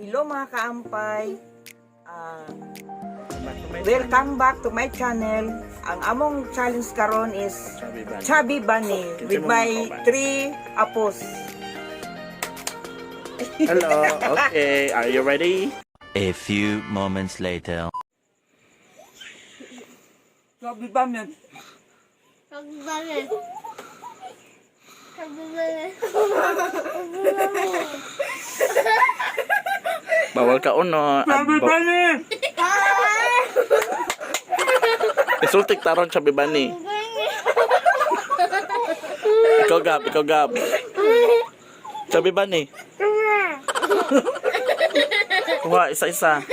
Hello, mga kaampay. Welcome back to my channel. Ang among challenge karon is Chubby Bunny. Chubby Bunny with my three apos. Hello. Okay. Are you ready? A few moments later. Chubby Bunny. Chubby Bunny. Chubby Bunny. Bawal ka uno. Chubby Bunny! Isultik taron, Chubby Bunny. Ikaw, Gab, ikaw, Gab. Chubby Bunny. Kuha isa-isa.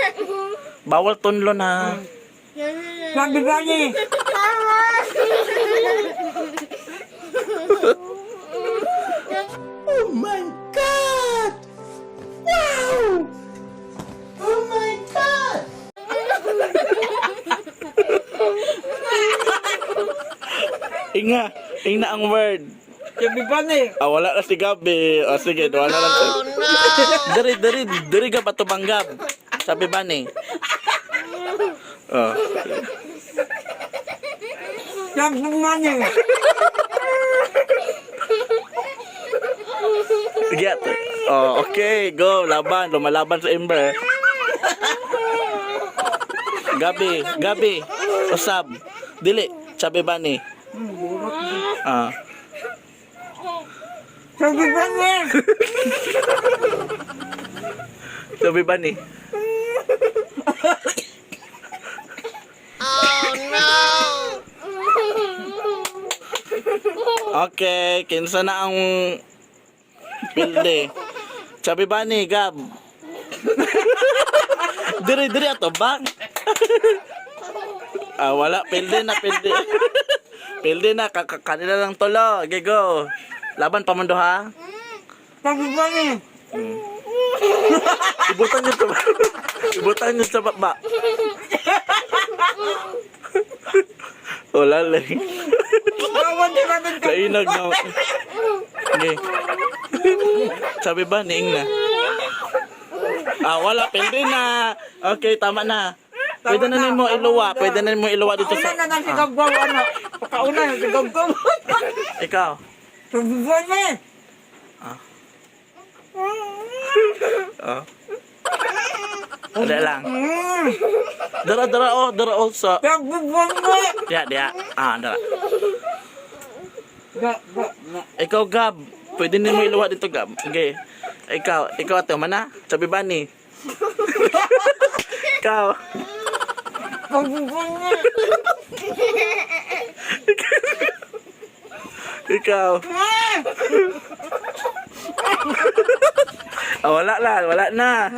Bawal tunlo na. Chubby Bunny! Oh my God! Wow! Oh my God! Inga, ingna ang word. Chubby Bunny! Ah, wala na si Gabi. O sige, wala lang. Oh, no. Diri, diri, diri ka patubang, Gab. Chubby Bunny. Oh. Chubby Bunny! Sige. Oh, okay, go. Laban. Lumalaban sa Ember. Gabi, Gabi. Usab. Dili. Chubby Bunny. Ah. Chubby Bunny! Chubby Bunny. Okay, kinsa na ang pilde? Chubby Bunny, Gab. Diri, diri ato bang. Ah, wala, pilde na, pilde. Pilde na, kanila lang tulo. Okay, go. Laban pa man ha. Chubby Bunny! Ibutan niyo sa Ibutan niyo sa baba. Wala lang. Bawal di ba ka? Kainag na. Okay. Sabi ba, niing na? Ah, wala. Pwede na. Okay, tama na. Pwede na nimo iluwa. Pwede na nimo iluwa dito sa. Una na lang si Gabgaw, ano? Pakauna na si Gabgaw. Ikaw. Chubby Bunny! Oh. Wala lang. Dara, dara, oh. Dara, oh. Sa. Chubby Bunny! Diya, diya. Ah, dara. Ga, ga, ga. Ikaw, Gab. Pwede na mo iluwa dito, Gab. Okay. Ikaw, ikaw ate, mana? Sabi ba ni? Ikaw. Chubby Bunny! Ikaw. Ah, wala na, wala na.